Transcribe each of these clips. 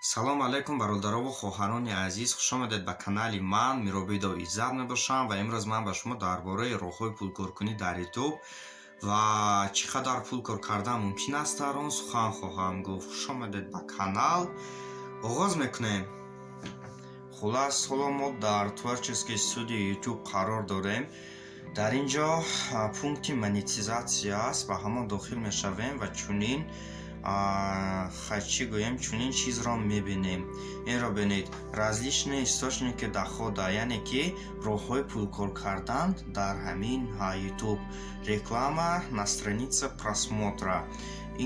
Салом алайкум, бародарову хоҳарони азиз, хушомадед ба канали ман. Миробидов Иззат мебошам ва имрӯз ман ба шумо дар бораи роҳҳои пулкоркунӣ дар Ютуб ва чӣ қадар пул кор кардан мумкин аст дар он сухан хоҳам гуфт. Хушомадед ба канал. Оғоз мекунем. Хулас, ҳоло мо дар творческий студияи Ютуб қарор дорем. Дар ин ҷо пункти монетизатсия аст, ба ҳамон дохил мешавем ва чунин, хай, чӣ гӯем, чунин чизро мебинем. Инро бинед: различные источники дохода, яъне ки роҳҳои пулкор кардан дар ҳамин Ютуб. Реклама на странице просмотра.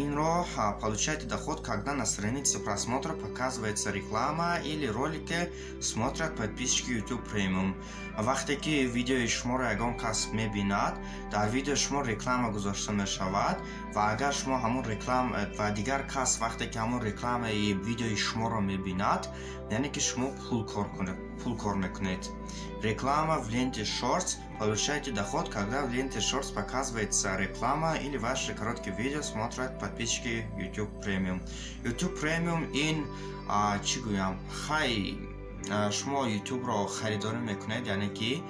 Инро получаете доход, когда на странице просмотра показывается реклама или ролики смотрят подписчики YouTube Premium. Вақте ки видеои шуморо ягон кас мебинад, дар видеои шумо реклама гузошта мешавад ва агар шумо ҳамон реклама ва дигар кас вақте ки ҳамон рекламаи видеои шуморо мебинад, яъне ки шумо пул кор мекунед. Реклама в ленте Shorts. Получаете доход, когда в ленте Shorts показывается реклама или ваши короткие видео смотрят подписчики YouTube Premium. YouTube Premium ин, чӣ гӯям, хай, шумо YouTubeро харидорӣ мекунед, яъне ки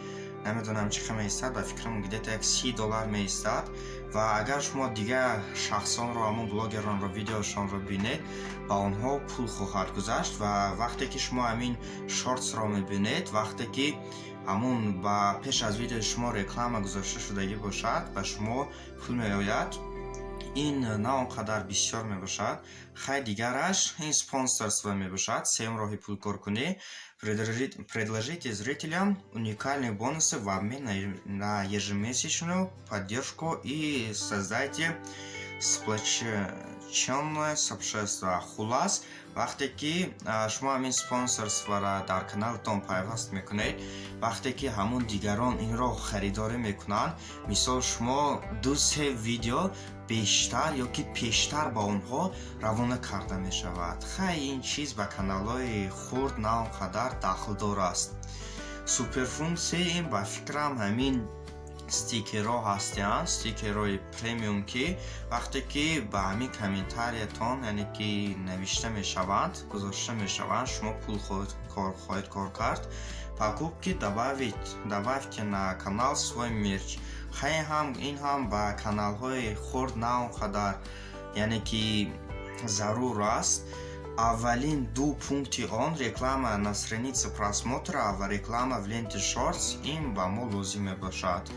намедонам чӣ қадр меистад, ба фикрам, где-то як 30 доллар меистад. Ва агар шумо дигар шахсонро, ҳамон блогеронро видеошонро бинед, ба онҳо пул хоҳад гузашт. Ва вақте ки шумо ҳамин шортсро мебинед, вақте ки ҳамон ба пеш аз видеои шумо реклама гузошта шудагӣ бошад, ба шумо пул меояд. Ин на он қадар бисёр мебошад. Хай, дигараш ин спонсорство мебошад. Сеюм роҳи пулкоркунӣ: предложите зрителям уникальные бонусы в обмен на ежемесячную поддержку и создайте сплоченное сообщество. Хулас, вақте ки шумо ҳамин спонсорствора дар каналатон пайваст мекунед, вақте ки ҳамон дигарон инро харидорӣ мекунанд, мисол, шумо ду се видео бештар ё ки пештар ба онҳо равона карда мешавад. Хай, ин чиз ба каналҳои хурд на он қадар дахлдор аст. Суперфунксия, ин ба фикрам ҳамин стикерҳо ҳастанд, стикерҳои премиум, ки вақте ки ба ҳамин комментариятон, яъне ки навишта мешаванд, гузошта мешаванд, шумо пул хоҳед кор кард. Покупки: добавьте на канал свой мерч. Хай, ҳам ин ҳам ба каналҳои хурд на он қадар, яъне ки зарур аст. Аввалин ду пункти он, реклама на странице просмотра ва реклама в ленте Shorts, ин ба мо лозим мебошад.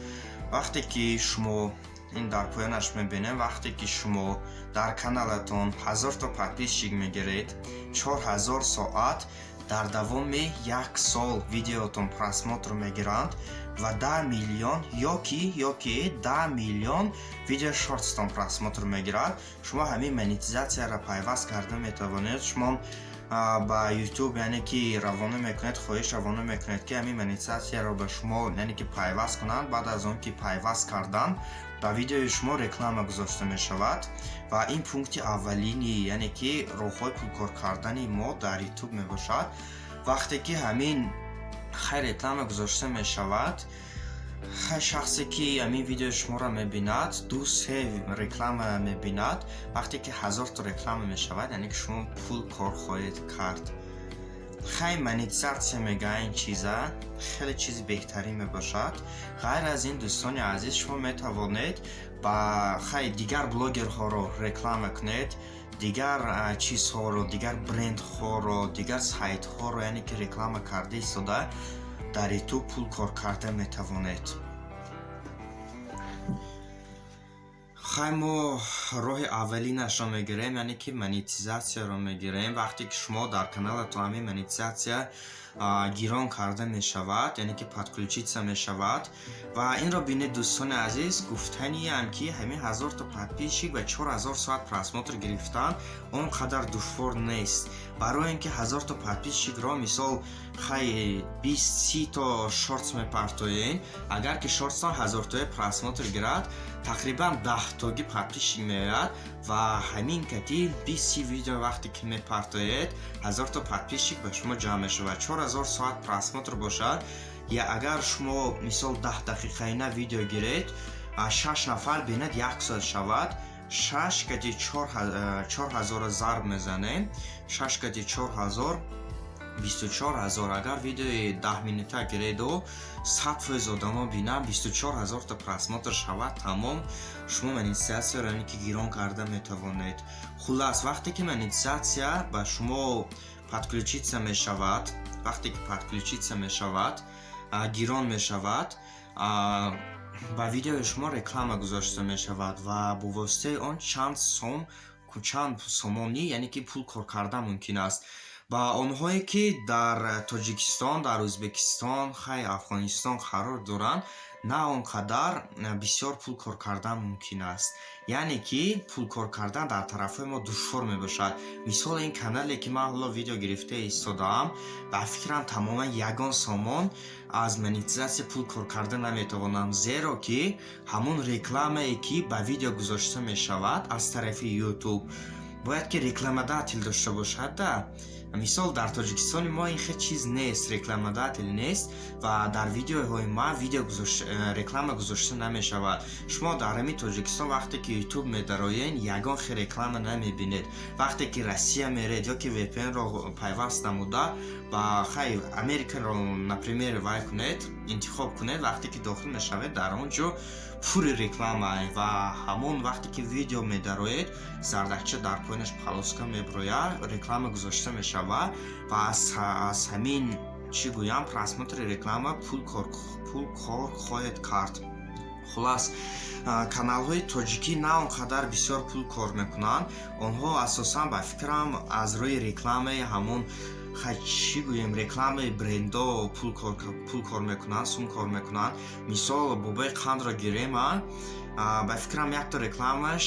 Вақте ки шумо ин дар поёнаш мебинем, вақте ки шумо дар каналатон 1000-то подписчик мегиред, 4000 соат дар давоми як сол видеотон просмотр мегиранд ва 10 миллион ё ки 10 миллион видео шортстон просмотр мегирад, шумо ҳамин монетизатсияро пайваст карда метавонед. Шумо ба Ютуб, яъне ки равона мекунед, хоҳиш равона мекунед, ки ҳамин монетизатсияро ба шумо, яъне ки пайваст кунанд. Баъд аз он ки пайваст кардан, ба видеои шумо реклама гузошта мешавад. Ва ин пункти аввалини, яъне ки роҳҳои пулкор кардани мо дар Ютуб мебошад. Вақте ки ҳамин, хай, реклама гузошта мешавад, хай, шахсе ки ҳамин видеои шуморо мебинад, ду се реклама мебинад. Вақте ки 1000-то реклама мешавад, яъне ки шумо пул кор хоҳед кард. Хай, монетизатсия мега, ин чиза хеле чизи беҳтарин мебошад. Ғайр аз ин, дӯстони азиз, шумо метавонед ба, хай, дигар блогерҳоро реклама кунед, дигар чизҳоро, дигар брендҳоро, дигар сайтҳоро, яъне ки реклама карда истода дар Ютуб пул кор карда метавонед. Хай, мо роҳи аввалинашро мегирем, яъне ки монетизатсияро мегирем. Вақте ки шумо дар каналатон ҳамин монетизатсия гирон карда мешавад, яъне ки подключиться мешавад. Ва инро бинед, дӯстони азиз, гуфтаниам, ки ҳамин 1000-то подписчик ва 4000 соат просмотр гирифтан он қадар душвор нест. Барои ин ки 1000-то подписчикро, мисол, хай, 20-30 то шортс мепартоед, агар ки шортстон 1000-тои просмотр гирад, тақрибан 10-тоги подписчик меояд. Ва ҳамин кати 20-30 видео вақте ки мепартоед, 1000-то подписчик ба шумо ҷамъ мешавад. 4000 соат просмотр бошад, я агар шумо, мисол, 10 дақиқаина видео гиред, шаш нафар бинад, як соат шавад. Шаш кати 4000-ро зарб мезанем. Шаш кати 4000, 24 000. Агар видеои 10 минута гиреду 100% одамо бинанд, 24 000-та просмотр шавад, тамом, шумо монетизатсияро, яъне ки, гирон карда метавонед. Хулас, вақте ки монетизатсия ба шумо подключиться мешавад, вақте ки подключиться мешавад, гирон мешавад, ба видеои шумо реклама гузошта мешавад ва бо воситаи он чанд сом, чанд сомонӣ, яъне ки, пул кор кардан мумкин аст. Ба онҳое, ки дар Тоҷикистон, дар Ӯзбекистон, хай, Афғонистон қарор доранд, на он қадар бисёр пул кор кардан мумкин аст, яъне ки пул кор кардан дар тарафҳои мо душвор мебошад. Мисол, ин канале, ки ман ҳоло видео гирифта истодаам, ба фикрам, тамоман ягон сомон аз монетизатсия пул кор карда наметавонам, зеро ки ҳамон рекламае, ки ба видео гузошта мешавад аз тарафи Ютуб, бояд ки рекламодатель дошта бошад да. Мисол, дар Тоҷикистони мо ин хел чиз нест, рекламодатель нест ва дар видеоҳои ман видео реклама гузошта намешавад. Шумо дар ҳамин Тоҷикистон, вақте ки Ютуб медароен, ягон хел реклама намебинед. Вақте ки Россия меред ё ки VPN-ро пайваст намуда ба, хай, Америкаро, например, вай кунед, интихоб кунед, вақте ки дохил мешавед, дар он ҷо пури реклама ва ҳамон вақте ки видео медароед, зардакча дар поинаш полоска меброяд, реклама гузошта мешавад ва аз ҳамин, чӣ гӯям, просмотри реклама пул кор хоҳед кард. Хулас, каналҳои тоҷикӣ на он қадар бисёр пул кор мекунанд. Онҳо асосан, ба фикрам, аз рӯи рекламаи ҳамон, хай, чӣ гӯем, рекламаи брендо пул кор мекунанд, сум кор мекунанд. Мисол, Бобои Қандро гирем, ба фикрам, якто рекламаш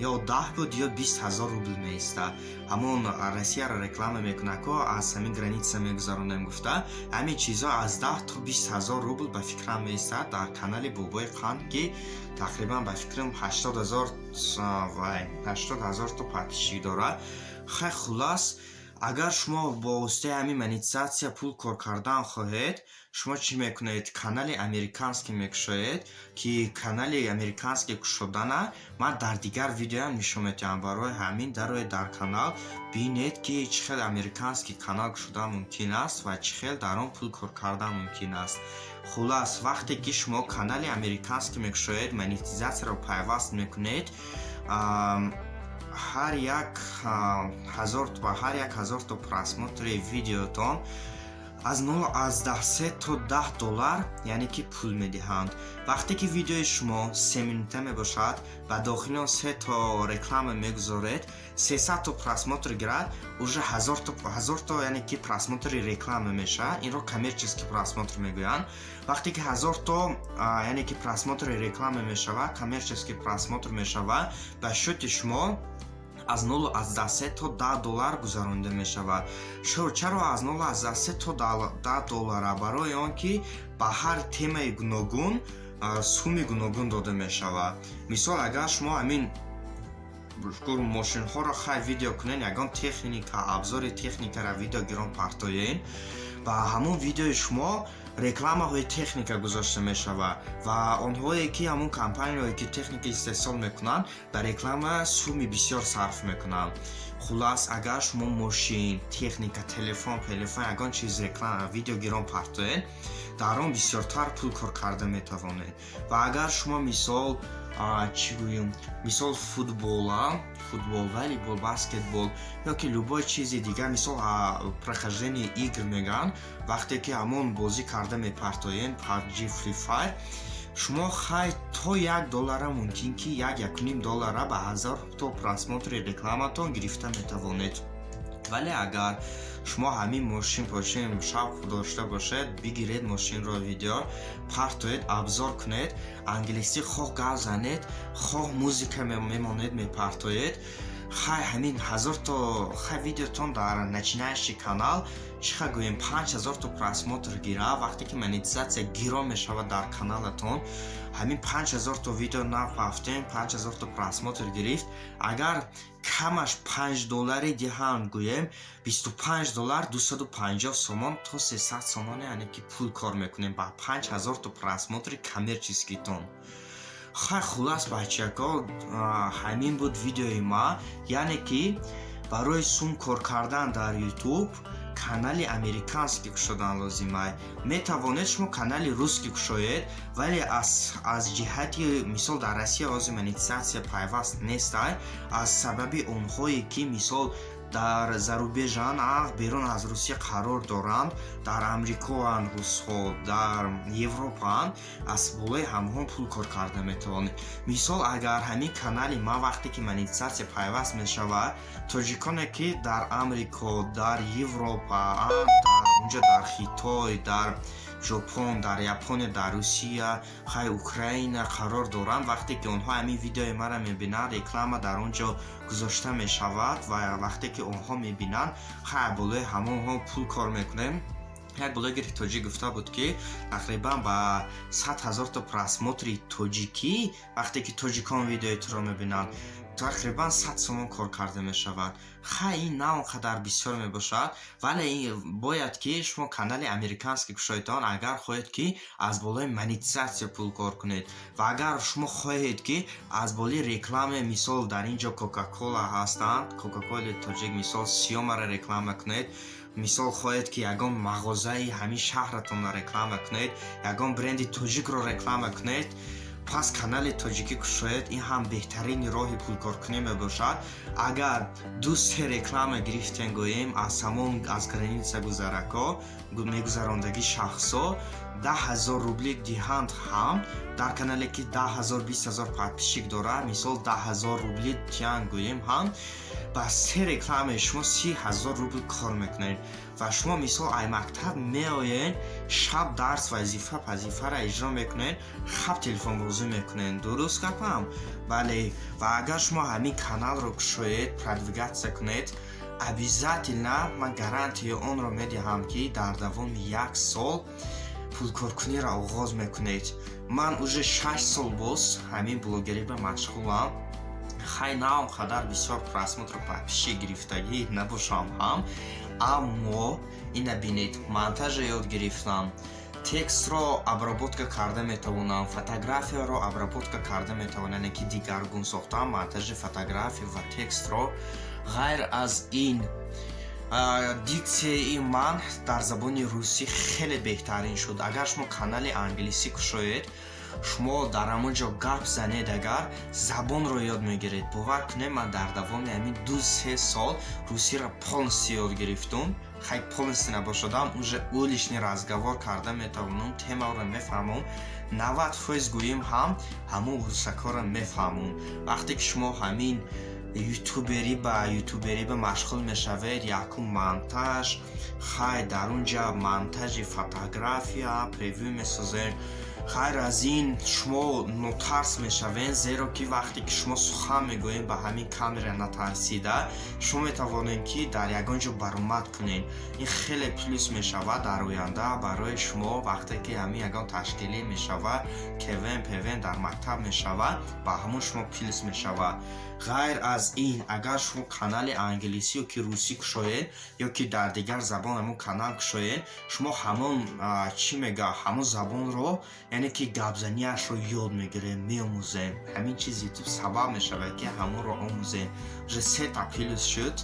ё 10 буд, ё 20 000 рубл меистад. Ҳамон Россияро реклама мекунад ко, аз ҳамин граница мегузаронем гуфта, ҳамин чизҳо аз 10 то 20 000 рубл, ба фикрам, меистад дар канали Бобои Қанд, ки тақрибан, ба фикрам, 80 000, вай, 80 000 то подписчик дорад. Хай, хулас, агар шумо бо воситаи ҳамин монетизатсия пул кор кардан хоҳед, шумо чӣ мекунед? Канали американский мекушоед, ки канали американский кушодана ман дар дигар видеоам нишон медиҳам. Барои ҳамин дароед дар канал, бинед, ки чӣ хел американский канал кушодан мумкин аст ва чӣ хел дар он пул кор кардан мумкин аст. Хулас, вақте ки шумо канали американский мекушоед, монетизатсияро пайваст мекунед, ҳар як ҳазор ба ҳар як ҳазорто просмотри видеотон аз 0,3 то 10 доллар, яъне ки, пул медиҳанд. Вақте ки видеои шумо 3 минута мебошад ва дохили он се то реклама мегузоред, 300 то просмотр гирад, уже ҳазорто, яъне ки, просмотри реклама мешавад. Инро коммерческий просмотр мегӯянд. Вақте ки 1000 то, яъне ки, просмотри реклама мешавад, коммерческий просмотр мешавад, ба счёти шумо аз 0,3 то 10 доллар гузаронида мешавад. Чаро аз 0,3 то 10 доллара? Барои он ки ба ҳар темаи гуногун суми гуногун дода мешавад. Мисол, агар шумо ҳамин мошинҳоро, хай, видео кунед, ягон техника, абзори техникаро видеогирон партоен, ба ҳамон видеои шумо рекламаҳои техника гузошта мешавад ва онҳое ки ҳамон компанияҳое, ки техника истеҳсол мекунанд, ба реклама суми бисёр сарф мекунанд. Хулас, агар шумо мошин, техника, телефон, пелефон, ягон чиз реклама видеогирон партоед, дар он бисёртар пул кор карда метавонед. Ва агар шумо, мисол, чӣ гӯем, мисол, футбола, футбол, волейбол, баскетбол ё ки любой чизи дигар, мисол, прохождение игр мегӯянд, вақте ки ҳамон бозӣ карда мепартоед, PUBG, Free Fire, шумо, хай, то 1 доллара мумкин ки як, 1,5 доллара ба 1000 то просмотри рекламатон гирифта метавонед. Вале агар шумо ҳамин мошин пошин шавқ дошта бошед, бигиред мошинро, видео партоед, обзор кунед, англисӣ хоҳ гап занед, хоҳ музыка мемонед, мепартоед, хай, ҳамин ҳазорто, хай, видеотон дар начинающий канал, чӣ ха гӯем, 5000 то просмотр гира, вақте ки монетизатсия гирон мешавад дар каналатон, ҳамин 5000 то видео нав ҳафтем, 5000 то просмотр гирифт, агар камаш 5 долларе диҳанд, гӯем, 25 доллар, 250 сомон то 300 сомон, яъне ки, пул кор мекунем ба 5000 то просмотри коммерческийтон. Хай, хулас, бачако, ҳамин буд видеои ма. Яъне ки барои сум кор кардан дар Ютуб канали американский кушодан лозимай. Метавонед, шумо канали русский кушоед, вале аз ҷиҳати, мисол, дар Россия ҳозир монетизатсия пайваст нестай. Аз сабаби онҳое ки, мисол, дар зарубежан, берун аз Русия қарор доранд, дар Амрикоанд, русҳо дар Европаанд, аз болои ҳамон пул кор карда метавонед. Мисол, агар ҳамин канали ман вақте ки монетизатсия пайваст мешавад, тоҷиконе ки дар Амрико, дар Европа, дар унҷо, дар Хитой, дар Ҷопон, дар Япония, дар Русия, хай, Украина қарор доранд, вақте ки онҳо ҳамин видеои маро мебинанд, реклама дар он ҷо гузошта мешавад ва вақте ки онҳо мебинанд, хай, болои ҳамонҳо пул кор мекунем. Як блогери тоҷик гуфта буд, ки тақрибан ба 100 000 то просмотри тоҷикӣ, вақте ки тоҷикон видеои туро мебинанд, тақрибан 100 сомон кор карда мешавад. Хай, ин на он қадар бисёр мебошад, вале бояд ки шумо канали американский кушоедон, агар хоҳед, ки аз болои монетизатсия пул кор кунед. Ва агар шумо хоҳед, ки аз болои реклама, мисол, дар ин ҷо Кока-Кола ҳастанд, Кока-Коли тоҷик, мисол, Сиёмаро реклама кунед, мисол, хоҳед, ки ягон мағозаи ҳамин шаҳратонро реклама кунед, ягон бренди тоҷикро реклама кунед, пас канали тоҷикӣ кушоед. Ин ҳам беҳтарини роҳи пулкоркунӣ мебошад. Агар ду се реклама гирифтен, гӯем, аз ҳамон аз граница гузарако мегузарондагӣ шахсо 10 000 рубли диҳанд ҳам, дар канале ки 10 000, 20 000 подписчик дорад, мисол, 10 000 рубли диҳанд, гӯем, ҳам ба се рекламаи шумо 30 000 рубл кор мекунед. Ва шумо, мисол, ай мактаб меоед, шаб дарс, вазифа пазифаро иҷро мекунед, хаб, телефонбозӣ мекунед. Дуруст гапам? Бале. Ва агар шумо ҳамин каналро кушоед, продвигаться кунед, обязательно ман гарантияи онро медиҳам, ки дар давоми як сол пулкоркуниро оғоз мекунед. Ман уже 6 сол боз ҳамин блогерӣ ба машғулам. Хай, на он қадар бисёр просмотру подписчик гирифтагӣ набошам ҳам, аммо ина бинед, монтажа ёд гирифтам, текстро обработка карда метавонам, фотографияро обработка карда метавонам, яъне ки дигаргун сохтам, монтажи фотография ва текстро. Ғайр аз ин, диксияи ман дар забони русӣ хеле беҳтарин шуд. Агар шумо канали англисӣ кушоед, шумо дар ҳамон ҷо гап занед, агар забонро ёд мегиред. Бовар кунед, ман дар давоми ҳамин 2-3 сол русиро полностью ёд гирифтум. Хай, полностью набошадам, уже уличный разговор карда метавонам, темаро мефаҳмам, 90% гӯем ҳам ҳамон русакҳоро мефаҳмам. Вақте ки шумо ҳамин ютуберӣ ба машғул мешавед, якум монтаж, хай, дар он ҷа монтажи фотография, превью месозед. Хайр аз ин, шумо нотарс мешавед, зеро ки вақте ки шумо сухан мегӯед ба ҳамин камера, натарсида шумо метавонед, ки дар ягон ҷо баромад кунед. Ин хеле плюс мешавад дар оянда барои шумо. Вақте ки ҳамин ягон ташкилӣ мешавад, КВН, ПВН дар мактаб мешавад, ба ҳамон шумо плюс мешавад. Ғайр аз ин, агар шумо канали англисӣ ё ки русӣ кушоед, ё ки дар дигар забон ҳамон канал кушоед, шумо ҳамон, чӣ мега, ҳамон забонро, яъне ки гапзанияшро ёд мегирем, меомӯзем. Ҳамин чиз Ютуб сабаб мешавад, ки ҳамонро омӯзем. Уже сета плюс шуд.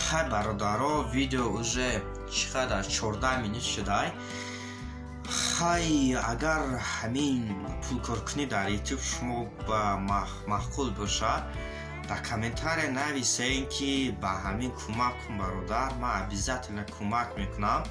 Хай, бародаро, видео уже чӣ қадар, 14 минут шудай. Хай, агар ҳамин пулкоркунӣ дар Ютуб шумо ба маъқул бошад, дар комментария нависен, ки ба ҳамин кӯмак кун, бародар. Ман обязательно кӯмак мекунам.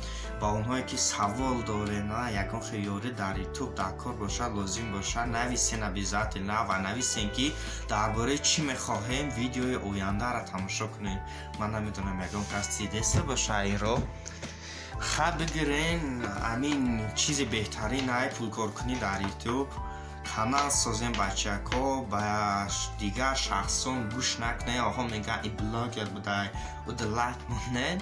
Ба онҳое ки савол дорен, ягон хел ёрӣ дар Ютуб дар кор бошад, лозим бошад, нависен обязательно ва нависен, ки дар бораи чӣ мехоҳем видеои ояндаро тамошо кунем. Ман намедонам, ягон кас дидеста боша инро. Хай, бигирен, ҳамин чизи беҳтарин ай пулкоркунӣ дар Ютуб. Канал созем, бачако, ба дигар шахсон гӯш накунед. Оҳо, мегӯянд, и блогер будай, уда лайк монед.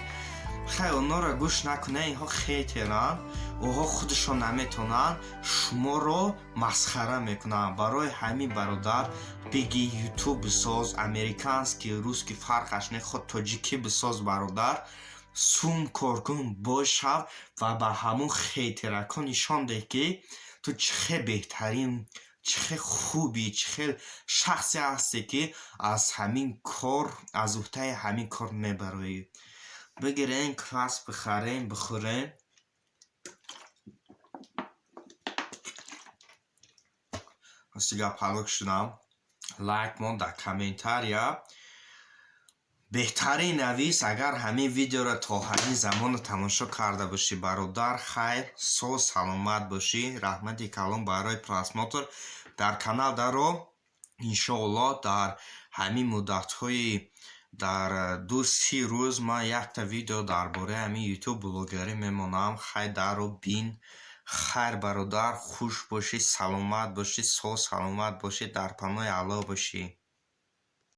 Хай, онҳоро гӯш накунед, инҳо хейтеранд. Онҳо худашон наметавонанд, шуморо масхара мекунанд. Барои ҳамин, бародар, биги, Ютуб бисоз, американский, русский фарқаш не, худ тоҷикӣ бисоз, бародар, сум кор кун, бошав ва ба ҳамон хейтеракҳо нишон деҳ, ки ту чӣ хел беҳтарин. Чӣ хел хуби, чӣ хел шахсе ҳасте, ки аз ҳамин кор, аз уҳдаи ҳамин кор мебароӣ. Бигирем, квас бихарем, бихӯрем. Рости гап, ҳалок шудам. Лайк мон, дар комментария беҳтарин навис. Агар ҳамин видеоро то ҳамин замона тамошо карда бошӣ, бародар, хайр, соз саломат бошӣ. Раҳмати калон барои просмотр. Дар канал даро, иншоаллоҳ, дар ҳамин муддатҳои дар 2-3 рӯз ман якта видео дар бораи ҳамин ютуб блогерӣ мемонам. Хай, даро бин. Хайр, бародар, хуш бошӣ, саломат бошӣ, соз саломат бошӣ, дар паноҳи Аллоҳ бошӣ.